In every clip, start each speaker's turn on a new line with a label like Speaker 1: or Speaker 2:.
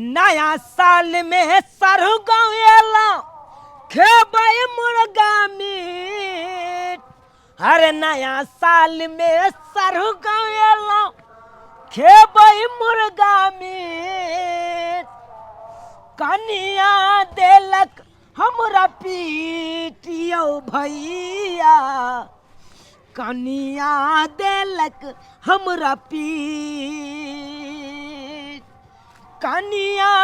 Speaker 1: नया साल में सरु गाँव एला खेबै मुर्गा मीट। हर नया साल में सरु गाँव एला खेबै मुर्गा मीट। कनिया देलक हमरा पीट यौ भैया, कनिया देलक हमरा पीट। कनिया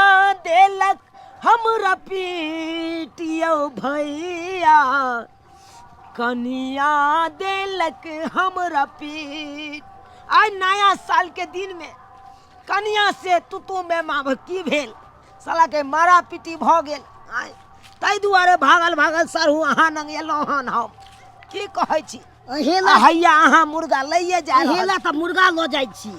Speaker 1: देलक हमरा पीट यौ भैया, कनिया देलक हमरा पीट। आइ नया साल के दिन में कनिया से तू तू में माभ की भेल, साला के मारा पीटी भऽ गेल। आइ ताहि दुआरे भागल भागल सरहु अहाँ नंग एलहुँ हन। हम की कहै छी,
Speaker 2: अहेला
Speaker 1: हैया अहाँ मुर्गा लैए जा रहल।
Speaker 2: अहेला तऽ मुर्गा लऽ जाइ छी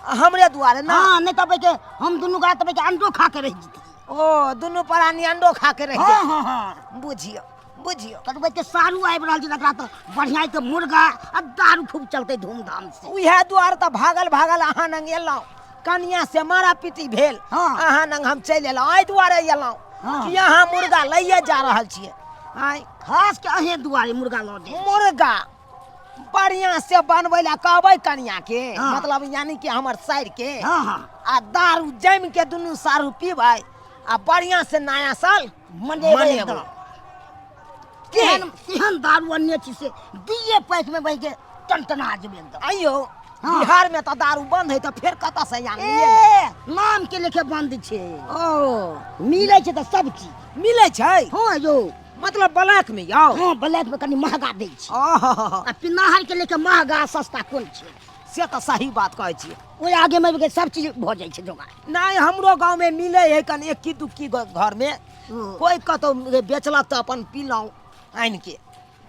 Speaker 1: हमरे दुआरे ना?
Speaker 2: हाँ, नहि तब के हम दुनू गोरा तब के अंडो खा के रहि जेती।
Speaker 1: ओ दुनू प्राणी अंडो खा के रहि
Speaker 2: हाँ
Speaker 1: जेतै।
Speaker 2: हाँ हाँ,
Speaker 1: बुझियौ बुझियौ,
Speaker 2: कतबै के सारू आबि रहल छै, तकरा तऽ बढ़िया के मुर्गा आ दारू खूब चलतै धूमधाम से।
Speaker 1: उएह दुआरे तऽ भागल भागल अहाँ नंग एलहुँ। कनिया से मारा पीटी भेल,
Speaker 2: हाँ।
Speaker 1: अहाँ नंग हम चलि एलहुँ। एहि दुआरे एलहुँ
Speaker 2: हाँ।
Speaker 1: कि अहाँ मुर्गा लैए जा रहल छियै। आँय,
Speaker 2: खास के अहें दुआरे मुर्गा लऽ जाय।
Speaker 1: मुर्गा बढ़िया से बनबै लए कहबै कनिया के,
Speaker 2: हाँ।
Speaker 1: मतलब यानी कि हमर साइर के,
Speaker 2: हाँ हाँ,
Speaker 1: आ दारू जमि के दुनू सारू पीबै आ बढ़िया से नया साल
Speaker 2: मनेबै।
Speaker 1: मनेबै।
Speaker 2: एकदम
Speaker 1: के
Speaker 2: केहन केहन दारू अन्य छी से दुइये पैक में बहि के टनटना जेबै एकदम।
Speaker 1: आइयो
Speaker 2: हाँ।
Speaker 1: बिहार में तऽ दारू बंद है, तऽ फेर कतऽ से आनलियै?
Speaker 2: ए, नाम के लेके बंद छै।
Speaker 1: ओ
Speaker 2: मिलै छै तऽ सब चीज
Speaker 1: मिलै छै।
Speaker 2: हाँ यौ,
Speaker 1: मतलब ब्लैक में यौ?
Speaker 2: हाँ, ब्लैक में कनी महगा दै छै।
Speaker 1: ओहो।
Speaker 2: आ पिनाहर के लेके महगा सस्ता कोन छै?
Speaker 1: से तऽ सही बात कहै छियै।
Speaker 2: ओहि आगे में सब चीज भऽ जाइ छै जोगाड़।
Speaker 1: नहि, हमरो गाँव में मिलै है कनि एक दुक्की घर में, कोई कतौ बेचलक तऽ अपन पीलहुँ आनि के,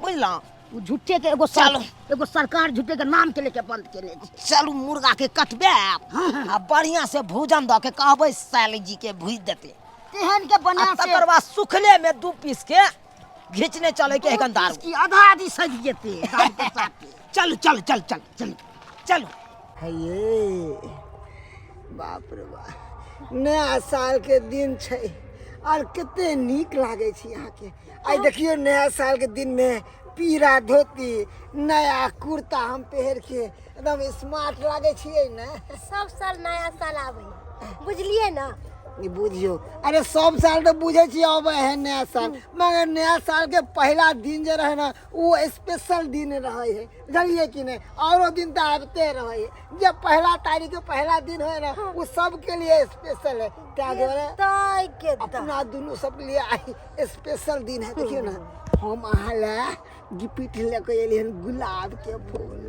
Speaker 1: बुझलहुँ?
Speaker 2: ओ झूठे के एगो
Speaker 1: चलू।
Speaker 2: एगो सरकार झूठे के नाम के लेके बंद केने छै।
Speaker 1: चलू मुर्गा के कटबे आ बढ़िया से भूजन दऽ के कहबै साली जी के भूज देते।
Speaker 2: तेहन के बना
Speaker 1: आ तकर बाद सुखले में 2 पीस के घिचने चले के एखन दारू
Speaker 2: की आधा आधी सज जेते दारू के साथे।
Speaker 1: चलू चलू चल चल चलू चलू।
Speaker 3: हे बाप रे बाप, नया साल के दिन छै और कते नीक लागै छै अहाँके। आइ देखियौ नया साल के दिन में पीरा धोती नया कुर्ता हम पहिर के एकदम स्मार्ट लागै छियै ने।
Speaker 4: सब साल नया साल आबै, बुझलियै ना?
Speaker 3: ई बुझियौ, अरे सब साल तऽ बुझै छियै अबै है नया साल, मगर नया साल के पहिला दिन जे रहे ना वो स्पेशल दिन रहे है, बुझलियै कि नहि? औरो दिन तऽ आबिते रहे है, जे पहला तारीख के पहला दिन है ना वो सबके लिए स्पेशल है। ताहि दुआरे
Speaker 4: ताहि के तऽ।
Speaker 3: अपना दुनू सबके लिए आइ स्पेशल दिन है। देखियौ ना, हम अहाँ लए गिफ्ट लऽ के एलियै हन, गुलाब के फूल।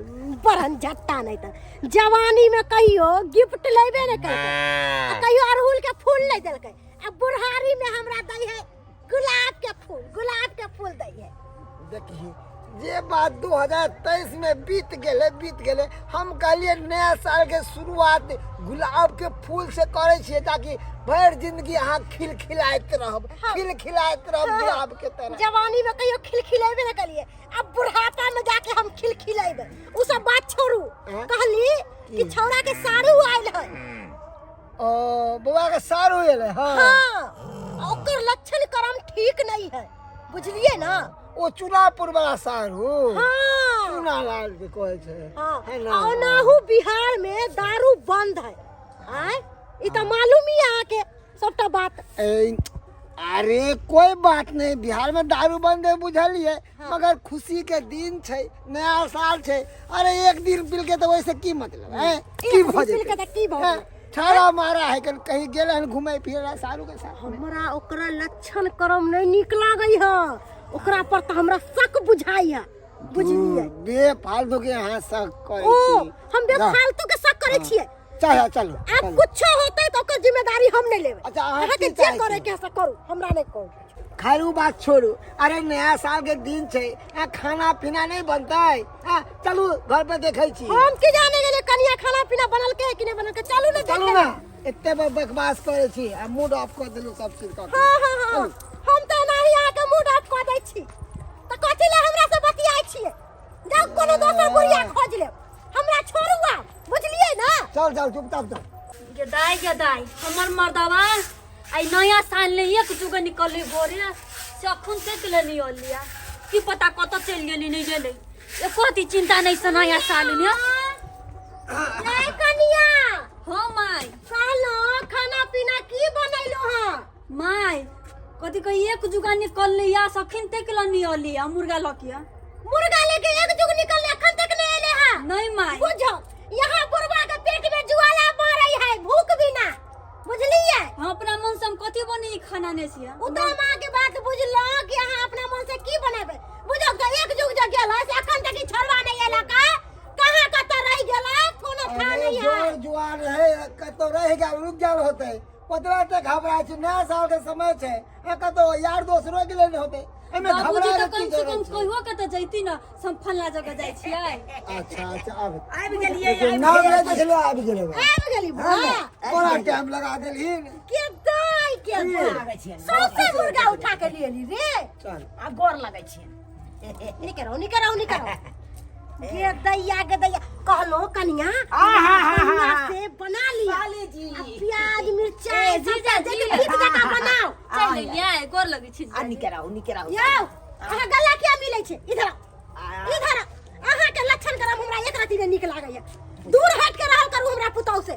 Speaker 4: बड़न झट्टा, नहीं तऽ जवानी में कहियो गिफ्ट लेबे नहीं करकै आ कहियो अड़हुल के फूल नहीं देलकै, आ बुढ़ारी में हमरा दै है गुलाब के फूल, गुलाब के फूल दै है।
Speaker 3: देखिए जे बात 2023 में बीत गेलै बीत गेलै। हम कहलियै नया साल के शुरुआत गुलाब के फूल से करै छियै ताकि भरि जिंदगी अहाँ खिलखिलाइत रहब, खिलखिलाइत रहब गुलाब के तरह।
Speaker 4: जवानी में कहियो खिलखिलेबे नहीं करिए, अब बुढ़ापा में जाके हम खिलखिलेबे। उ सब बात छोड़ू,
Speaker 3: हाँ?
Speaker 4: कहली कि छौड़ा के सारू आयल है।
Speaker 3: ओ बौआ के सारू एलै? हाँ
Speaker 4: हाँ, ओकर लक्षण करम ठीक नहीं है, बुझलिए ना?
Speaker 3: ओ चूनापुर वाला सारू?
Speaker 4: हाँ।
Speaker 3: चूना लाल के कहै छै।
Speaker 4: हाँ।
Speaker 3: है ना?
Speaker 4: ओनाहू बिहार में दारू बंद है। आय, ई तऽ मालूम ही अहाँके सबटा बात।
Speaker 3: ए, अरे कोई बात नहीं, बिहार में दारू बंद है बुझलिए, मगर खुशी के दिन छै, नया साल छै। अरे एक दिन पी के तो वैसे की मतलब है, की
Speaker 4: एक
Speaker 3: भऽ
Speaker 4: दिन पी के
Speaker 3: जेतै?
Speaker 4: तऽ की भऽ
Speaker 3: हैं?
Speaker 4: गेलै?
Speaker 3: छाड़ा मारा है, कन कहीं गेल हन घूमे फिरे ला सारू के साथ में।
Speaker 4: हमरा ओकरा लक्षण करम नहीं नीक लागै है, ओकरा पर तऽ हमरा शक बुझाइ है, बुझलिए?
Speaker 3: बेफालतू के अहाँ शक करै
Speaker 4: ओ
Speaker 3: छी।
Speaker 4: हम बेफालतू के शक करै छियै?
Speaker 3: चलो चलो।
Speaker 4: आब
Speaker 3: चलो।
Speaker 4: कुछो होतै तऽ ओकर जिम्मेदारी हम नहीं लेबै।
Speaker 3: अच्छा, अहाँ
Speaker 4: अहाँके
Speaker 3: की
Speaker 4: जे
Speaker 3: चाहै
Speaker 4: करे
Speaker 3: छी?
Speaker 4: के है से करू, हमरा नहीं कहू।
Speaker 3: खैर उ बात छोड़ू, अरे नया साल के दिन छै, आ खाना पीना नहीं बनतै? आ चलू घर पर देखै छी।
Speaker 4: हम की जाने गेलियै कनिया खाना पीना बनलकै है कि नहीं बनलकै। चलू ने।
Speaker 3: चलू
Speaker 4: देखे
Speaker 3: ना, एते बकवास करै छी आ मूड ऑफ कऽ देलू सब चीज कऽ के।
Speaker 4: हाँ हाँ हाँ, हम तऽ एनाही अहाँके मूड ऑफ कऽ दै छी, तऽ कथी लए हमरा से बतियाइ छियै? जाउ कोनो दोसर बुढ़िया खोज लेब, हमरा छोड़ू आब, बुझलियै ना?
Speaker 3: चल चल, चुपचाप चल।
Speaker 5: गेदाय गेदाय हमर मर्दवा आई नया साल ले एक जुग निकलले भोरे से अखन तक ले नहीं अलिया की पता कत चलि गेली नहीं गेलै एको अति चिंता नहीं से नया साल ने।
Speaker 4: ए कनिया।
Speaker 5: हाँ माय।
Speaker 4: कहलो खाना पीना की बनैलो हां?
Speaker 5: माय कथी कही एक जुगा निकलले या सखिन तक ले नहीं अलिया मुर्गा लकिया।
Speaker 4: मुर्गा लेके एक जुग निकलले अखन तक नहीं एले हां?
Speaker 5: नहीं माय।
Speaker 4: बुझो यहाँ बुढ़वा के पेट में ज्वाला मारै है भूख बिना, बुझलिए?
Speaker 5: हम अपना मन से हम कथी बनी खाना ने छिया।
Speaker 4: उ तो माँ के बात बुझलो कि अहाँ अपना मन से की बनेबे। बुझो तो एक जुग जग गेल है से अखन तक ई छोड़वा नहीं एला का कहाँ कतऽ रहि गेल है, कोनो था
Speaker 3: अरे
Speaker 4: नहीं है।
Speaker 3: जोर जुआर रहे कतौ रहि गेल रुक गेल होतै पतरा ते घबरा छै, नया साल के समय छै आ कतौ यार दोस्त रोकि लेने होतै, एहिमे
Speaker 5: बाबूजी
Speaker 3: घबराए
Speaker 5: तऽ
Speaker 3: के
Speaker 5: कम
Speaker 3: की
Speaker 5: से कम
Speaker 3: जरूरत छै?
Speaker 5: कहियो के तऽ जैती न हम फल्ला जगह जाइ छियै।
Speaker 3: अच्छा अच्छा आब
Speaker 1: आबि गेलियै।
Speaker 3: देखियौ, नाम नहि देखले आबि गेलै बा।
Speaker 4: आबि गेली
Speaker 3: हाँ
Speaker 4: बुआ।
Speaker 3: ने, बड़ा टाइम लगा देलहिन।
Speaker 4: के दाइ के
Speaker 1: लागै छियनि।
Speaker 4: सौंसे मुर्गा उठा के लिए रे।
Speaker 3: चल
Speaker 1: आ गोर लगै छियनि।
Speaker 4: निकरो निकरो निकरो गे दैया गे दैया कहलो कनिया
Speaker 1: आहा।
Speaker 4: से बना लिया
Speaker 1: साली जी।
Speaker 4: आ प्याज मिर्चाई
Speaker 5: ए, जीजा
Speaker 4: सब
Speaker 5: जी।
Speaker 4: दे के ठीक जकाँ बनाओ।
Speaker 5: चलि एलियै गोर लगै छी।
Speaker 1: आ निके रहू निके रहू।
Speaker 4: यौ अहाँ गला किया मिलै छै? इधर आओ इधर आओ। अहाँ के लक्षण करम हमरा एक रति नहि नीक लागैया, दूर हट के रहल करू हमरा पुतहु से।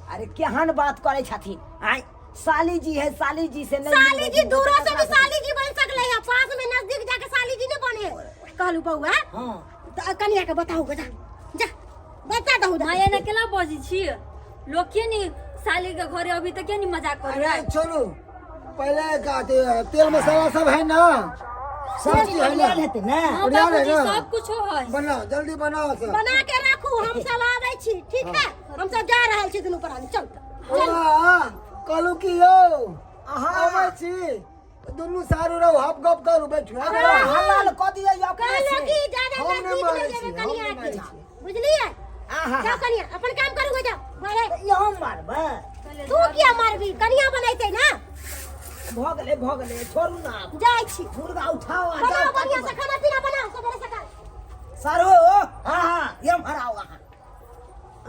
Speaker 1: अरे केहन बात करै छथिन आय, साली जी है साली जी से नहीं
Speaker 4: साली
Speaker 1: मिलबै
Speaker 4: जी
Speaker 1: तऽ
Speaker 4: दूरो से भी
Speaker 1: ककरा से?
Speaker 4: साली जी बन सकले है, पास में नजदीक जाके साली जी नहीं बने। कहलू बउआ
Speaker 1: हाँ
Speaker 4: तऽ कनिया के बताऊ जा जा बता दहु जा।
Speaker 5: माया ने केला बजै छी लोग के नी साली के घरे अभी तक के नी मजाक कर
Speaker 3: अरे छोड़ू पहले का तेल मसाला सब है ना,
Speaker 2: सब चीज
Speaker 3: है ना?
Speaker 2: ओरियाल हेतै ने?
Speaker 5: हाँ
Speaker 3: ओरियाल है
Speaker 5: बाबूजी
Speaker 3: ना?
Speaker 5: सब कुछ है।
Speaker 3: बनाओ जल्दी बनाओ सब
Speaker 4: बना के राखू हम सब आबै छी, ठीक है? हम सब जा रहल छी दुनू प्राणी, चल।
Speaker 3: हाँ, कहलू की यौ अबै छी दुनू सारू रहू हप गप करू बैठू।
Speaker 1: अरे हलाल कऽ दिअ ई अपने
Speaker 4: कहलो
Speaker 1: से।
Speaker 4: कि ज्यादा
Speaker 3: हम नहि
Speaker 4: नजदीक
Speaker 3: मारै
Speaker 4: नहि
Speaker 3: छी,
Speaker 4: जेबै
Speaker 3: हम
Speaker 4: कनिया
Speaker 3: नहि
Speaker 4: के,
Speaker 3: मारै छी।
Speaker 4: बुझलियै?
Speaker 1: आहा।
Speaker 4: जाओ कनिया अपन काम करू जाओ। अरे
Speaker 2: ई हम मारबै?
Speaker 4: तू किया मारबी, कनिया बनैते ना।
Speaker 1: भऽ गेलै भऽ गेलै छोड़ू ना आब।
Speaker 4: जाइ छी।
Speaker 1: मुर्गा उठाओ आ
Speaker 4: बनाओ
Speaker 1: जाओ
Speaker 4: बढ़िया से खाना पीना बनाओ सवेरे सकाल।
Speaker 1: सारो हाँ हाँ ये हराओ अहाँ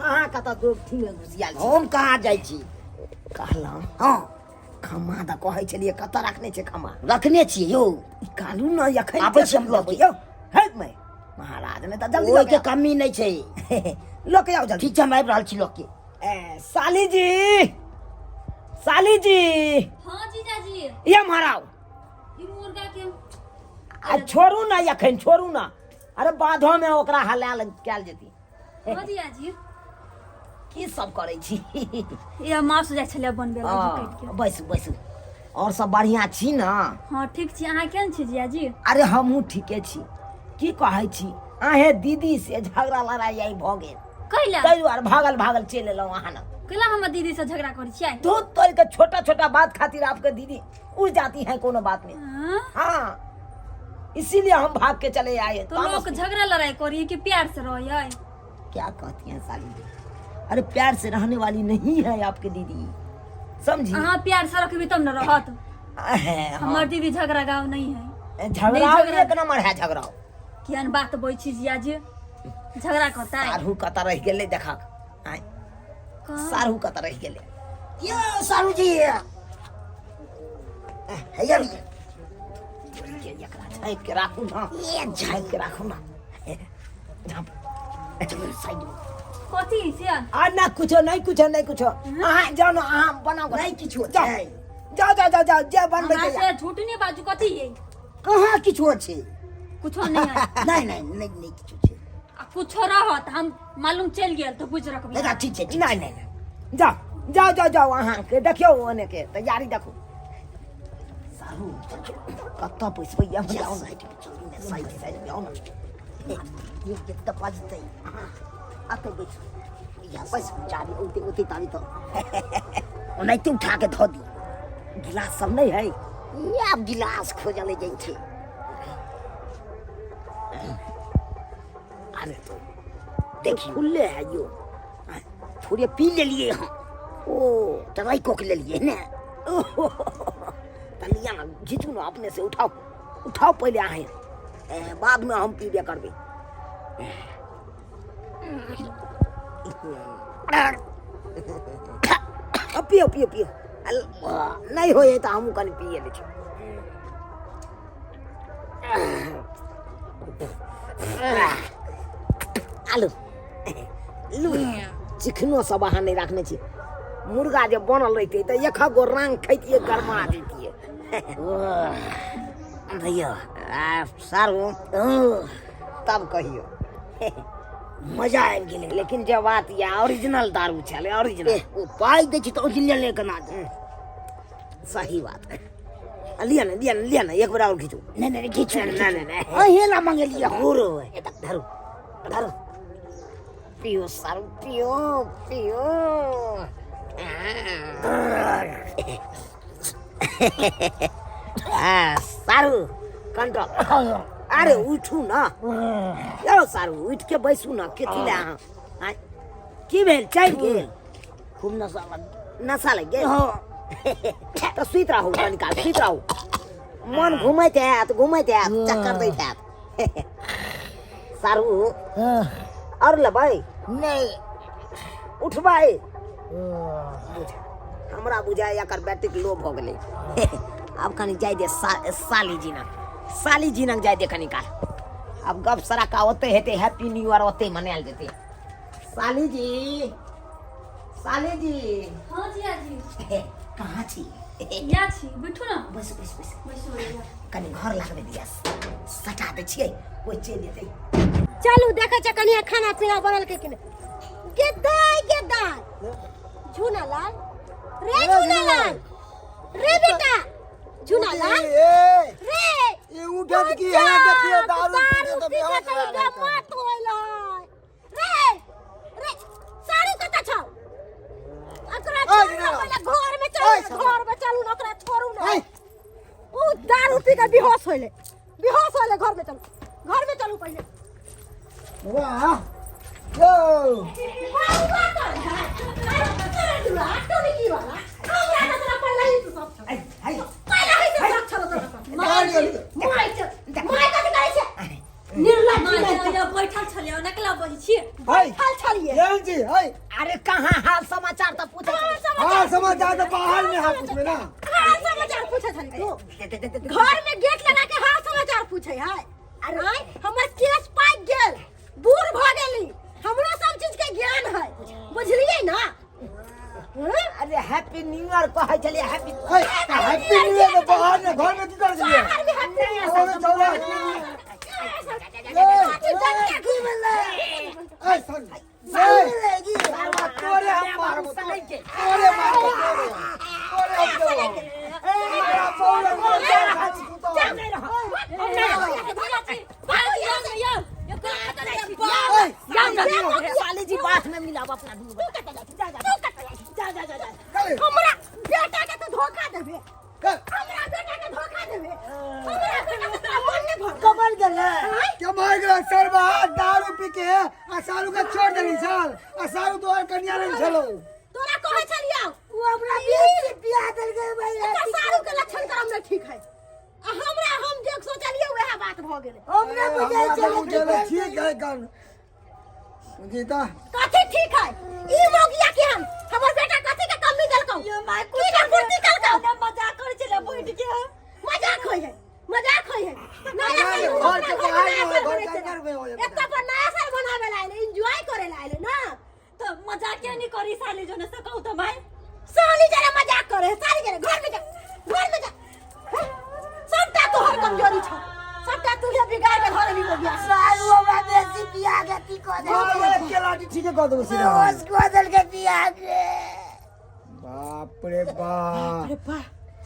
Speaker 1: अहाँ कतऽ दोगठी में घुसियाल छी?
Speaker 2: हम कहाँ जाइ छी?
Speaker 1: कहलहुँ
Speaker 2: हाँ
Speaker 1: खम्मा तऽ कहै छलियै कतऽ रखने छै खम्मा?
Speaker 2: रखने छियै यौ।
Speaker 1: निकालू ने एखन।
Speaker 2: आबै छी हम लऽ के।
Speaker 1: यौ हे मैं महाराज नहि तऽ जल्दी
Speaker 2: ओहिके
Speaker 1: लऽ के
Speaker 2: कमी नहि छै।
Speaker 1: आउ। लऽ के आउ जल्दी।
Speaker 2: ठीक छै हम आबि रहल छी लऽ के।
Speaker 1: ए, साली जी साली जी।
Speaker 5: हाँ जीजाजी।
Speaker 1: ये महाराज
Speaker 5: ई मुर्गा के
Speaker 1: आ छोड़ू ना एखन छोड़ू ना, अरे बाधो में ओकरा हलाल कयल जेती।
Speaker 5: हाँ जीजाजी।
Speaker 1: की सब करै छी?
Speaker 5: ये मांस जाइ छलै बनबे लागी काटि के।
Speaker 1: बैसू बैसू, और सब बढ़िया छी ना?
Speaker 5: हाँ ठीक छी, अहाँ केहन छी जीजाजी?
Speaker 1: अरे हमहूँ ठीके छी। की कहै छी अहें दीदी से झगड़ा लड़ाई आई भऽ गेल।
Speaker 5: कैला?
Speaker 1: ताहि दुआरे भागल भागल चलि एलहुँ अहाँ लग।
Speaker 5: कैला हमर दीदी से झगड़ा करै छियै?
Speaker 1: दूध तोड़ के छोटा छोटा बात खातिर आपके दीदी उड़ जाती है कोनो बात में।
Speaker 5: हाँ?
Speaker 1: हाँ इसीलिए हम भाग के चले आए।
Speaker 5: तो लोग झगड़ा लड़ाई करी कि प्यार से रहिए?
Speaker 1: क्या कहती हैं साली जी, अरे प्यार से रहने वाली नहीं है आपके दीदी, समझी?
Speaker 5: अहाँ प्यार से रखबी तब न रहत।
Speaker 1: हाँ।
Speaker 5: हमर दीदी झगड़ा गाँव नहीं है।
Speaker 1: झगड़ा
Speaker 5: नहीं झगड़ा।
Speaker 1: एक नंबर है झगड़ा।
Speaker 5: केहन बात बोै छी जियाजी, झगड़ा करतै?
Speaker 1: सारू कतऽ रहि गेलै देखक आँय।
Speaker 5: कहाँ?
Speaker 1: सारू कतऽ रहि गेलै?
Speaker 2: यौ सारू जी हैया
Speaker 1: एकरा झाँपि के राखू ना,
Speaker 2: ए
Speaker 1: झाँपि के राखू ना, झाँप
Speaker 2: साइड में।
Speaker 5: कथी से?
Speaker 1: आ ना कुछो नहीं कुछो नहीं कुछो, अहाँ जाओ ना अहाँ बनाओ।
Speaker 2: नहीं किछो
Speaker 1: जाओ
Speaker 2: छै।
Speaker 1: जाओ जाओ जाओ जाओ जे बनबै
Speaker 5: हमरा
Speaker 1: के
Speaker 5: से झूठ नहीं बाजू, कथी है?
Speaker 2: कहाँ किछो छै?
Speaker 5: कुछो नहीं है।
Speaker 2: नहीं नहीं नहीं नहीं किछो छै।
Speaker 5: आ कुछो रहत हम मालूम चलि गेल तऽ बुझि रखबी।
Speaker 2: दादा ठीक छै, ठीक
Speaker 1: नहीं नहीं नहीं जाओ जाओ जाओ जाओ, अहाँ के देखियौ ओने के तैयारी देखू। सारू कतऽ पैसबै हम?
Speaker 2: छै।
Speaker 1: जाओ ना
Speaker 2: साइड में चलू ने, साइड साइड में आओ ना। ये के तऽ बजतै। अतै बैठ या बैस चाबी औते औते ताबी तऽ ओनाहिते उठा के धऽ दी।
Speaker 1: गिलास सब नहीं है?
Speaker 2: ई आब गिलास खोजले जाइ छै।
Speaker 1: अरे तो
Speaker 2: देखियौ
Speaker 1: खुले है यो।
Speaker 2: थोड़े पी लेलियै हँ। ओ ट्राई कऽ के लेलियै ने।
Speaker 1: तऽ लिअ ना घीचू ना अपने से, उठाओ उठाओ पहिले अहाँ, बाद में हम पीबे करबै। अब पियो पियो पियो। नहि होइए तऽ हमहूँ कनि पिए लै छी। आलू लू, चिकनो सब अहाँ नहि राखने छी। मुर्गा जे बनल रहितै तऽ एक गो रंग खैतियै, गरमा जैतियै। भैया सारू, तब कहियो
Speaker 2: मजा आबि गेलै।
Speaker 1: लेकिन जे बात यऽ, ओरिजिनल दारू छलै, ओरिजिनल।
Speaker 2: ओ पाइ दै छी तऽ ओरिजिनल केना दे?
Speaker 1: सही बात है। लिअ ने, लिअ ने, लिअ ने, एक बेर आओर घीचू।
Speaker 2: नहि नहि, घीचू
Speaker 1: नहि नहि नहि,
Speaker 2: अहीं ला मंगेलियै।
Speaker 1: हो रो, धरू धरू, पियो सारू, पियो पियो। सारू कंट्रोल। अरे उठू ना यौ सारू, उठि के बैसू ना। कथी लए अहाँ? की भेल, चलि गेल?
Speaker 2: खूब नशा लग,
Speaker 1: नशा लागि गेल? तऽ सुति रहू कनि काल, सुति रहू। मन घुमैत हैत, घुमैत हैत, चक्कर दैत हैत। सारू, आओर लेबै?
Speaker 2: नहि।
Speaker 1: उठबै? हमरा बुझाइ एकर बैटरीक लो भऽ गेलै। आब कनि जाय दे साली जीनक, साली जीनक जाय दे कनि काल। आब गप सराका ओते हेतै, हैप्पी न्यू ईयर ओते मनायल जेतै। साली जी, साली जी।
Speaker 5: हाँ जिया जी।
Speaker 1: कहाँ छी?
Speaker 5: या छी, बैठू ना।
Speaker 1: बैसू बैसू बैसू।
Speaker 5: बैसू भैया।
Speaker 1: कनि घर लगबै दिया, सटा दै छियै, कोइ चलि जेतै।
Speaker 4: चलू देखै छै कनिया खाना पीना बनल के कि नहि। गेदाय गेदाय, झूना लाल रे, झूना लाल रे, बेटा झूना लाल
Speaker 3: ए
Speaker 4: रे।
Speaker 3: ई उठत की है? देखियो, दारू पी के
Speaker 4: दारू
Speaker 3: तऽ
Speaker 4: पी के
Speaker 3: बेहोश
Speaker 4: तऽ
Speaker 3: भए गेल।
Speaker 4: मत होइल है रे। रे सारू कतऽ छौ? ओकरा
Speaker 3: ओइ
Speaker 4: छोड़ू ना।
Speaker 3: झूना।
Speaker 4: पहिले घर में
Speaker 3: ओइ
Speaker 4: चलू,
Speaker 3: साला।
Speaker 4: घर में चलू ना, ओकरा छोड़ू ना।
Speaker 3: ओइ।
Speaker 4: उ दारू पी के बेहोश होइले, बेहोश होइले। घर में चलू, घर में चलू पहिले।
Speaker 3: वाह यो।
Speaker 4: बौआ कर है। अरे तोरा टोनी की वाला हमरा तऽ तोरा पहिले ही से सब छौ। पहिले ही से सब छौ तोरा पर। माय के माय कथी करै छै? निर्लज्ज।
Speaker 5: माँ जी, बैठल छलियै, ओना केला बजै छियै?
Speaker 4: बैठल छलियै।
Speaker 3: केहन छी है?
Speaker 1: अरे कहाँ, हाल समाचार तऽ पूछै छलियै।
Speaker 3: हाल समाचार तऽ बाहर में हाथ पूछबै ना।
Speaker 4: हाल समाचार पूछै छली तू? घर में गेट लगा के हाल समाचार पूछे है? अरे हमर केस पाकि गेल, बूढ़ भऽ गेली, हमरो सब चीज के ज्ञान है, बुझलियै ना? हँ?
Speaker 1: अरे हैप्पी न्यू ईयर कहै छलियै, हैप्पी
Speaker 3: है, तऽ हैप्पी न्यू ईयर तऽ बाहर में, घर में की करै छलियै?
Speaker 4: बाहर में हैप्पी न्यू ईयर।
Speaker 3: ओ चौरा। ए सर, ए साला, तोरे हम मारबो, तोरे मारबो, तोरे तोरे हम देबो। हमरा बौला को
Speaker 1: साली जी, बात में मिलाब अपना दुनू। जा जा जा जा जा जा।
Speaker 4: हमरा बेटा के तू धोखा देबे? हमरा बेटा के धोखा देबे? हमरा बेटा के तोरा मन नहीं भरल?
Speaker 2: कमर गेलै।
Speaker 3: के मर गेल सरबा दारू पी के आ सारू के छोड़ देली साल, आ सारू तोहर कन्या नहीं छलो।
Speaker 4: तोरा कहै छलियौ।
Speaker 2: ओ हमरा बेसी पिया देलकै भैया।
Speaker 4: एकर सारू के लक्षण करम नहीं ठीक है। आ हमरा हम जे सोचलियै वएह बात भऽ गेलै।
Speaker 2: हम नहि बुझै
Speaker 3: हमरा
Speaker 2: छलियै।
Speaker 3: बुझल ठीक है गन गीता।
Speaker 4: कथी ठीक है? ई मौगिया केहन? हमर बेटा कथी के कमी देलकौ? की के पूर्ति केलकौ?
Speaker 5: मजाक करै छलै बैठ के।
Speaker 4: मजाक होय है, मजाक होय है? नया साल
Speaker 3: घर के
Speaker 4: अपना
Speaker 3: बाहर
Speaker 4: नया
Speaker 3: में
Speaker 4: साल
Speaker 3: घर
Speaker 4: मनाबै
Speaker 3: के अंदर में होय।
Speaker 4: एतऽ पर नया साल मनावे ला आइले, एंजॉय करे ला आइले ना।
Speaker 5: तऽ मजाक किया नहीं करी साली जोने से, कहू तऽ माय?
Speaker 4: साली जरा मजाक करे है, साली जरा। घर में जा, घर में जा। हैं? सबटा तोहर कमजोरी छौ, सबटा तू हे बिगाड़ के घर में हो गया।
Speaker 2: सारू हमरा बेसी पिया के की कऽ देलकै।
Speaker 3: मार के लाठी ठीके कऽ देबो सीधा।
Speaker 2: बेहोश कऽ देलकै पिया के।
Speaker 3: बाप रे बाप,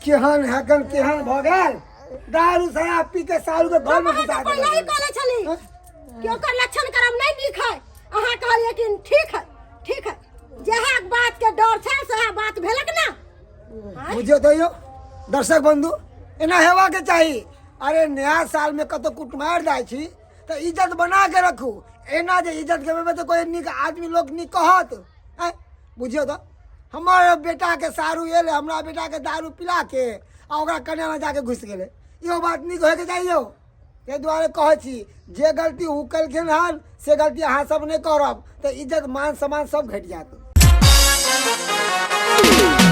Speaker 3: केहन हैकन केहन भऽ गेल, दारू शराब पी के सारू के घर में घुसा
Speaker 4: पहिले ही
Speaker 3: देलक।
Speaker 4: कहले छली कि ओकर लक्षण करम नहीं नीक है, अहाँ कहलियै कि ठीक है, ठीक है। जहाँ बात के डर छै सएह बात भेलक ना।
Speaker 3: बुझियौ तऽ यौ दर्शक बंधु, एना हेबाके चाही। अरे नया साल में कतौ कुटमारि जाइ छी तऽ इज्जत बना के रखू। एना जे इज्जत गमेबै तऽ कोइ नीक आदमी लोक नीक कहत? आँय बुझियौ तऽ, हमर बेटाके सारू एलै, हमरा बेटाके दारू पिला के आ ओकरा कन्यामे जाके घुसि गेलै। इहो बात नीक होइके चाही यौ। ताहि दुआरे कहै छी, जे गलती ओ केलखिन हन से गलती अहाँ सब नहि करब तऽ इज्जत मान सम्मान सब घटि जायत।
Speaker 6: Thank you.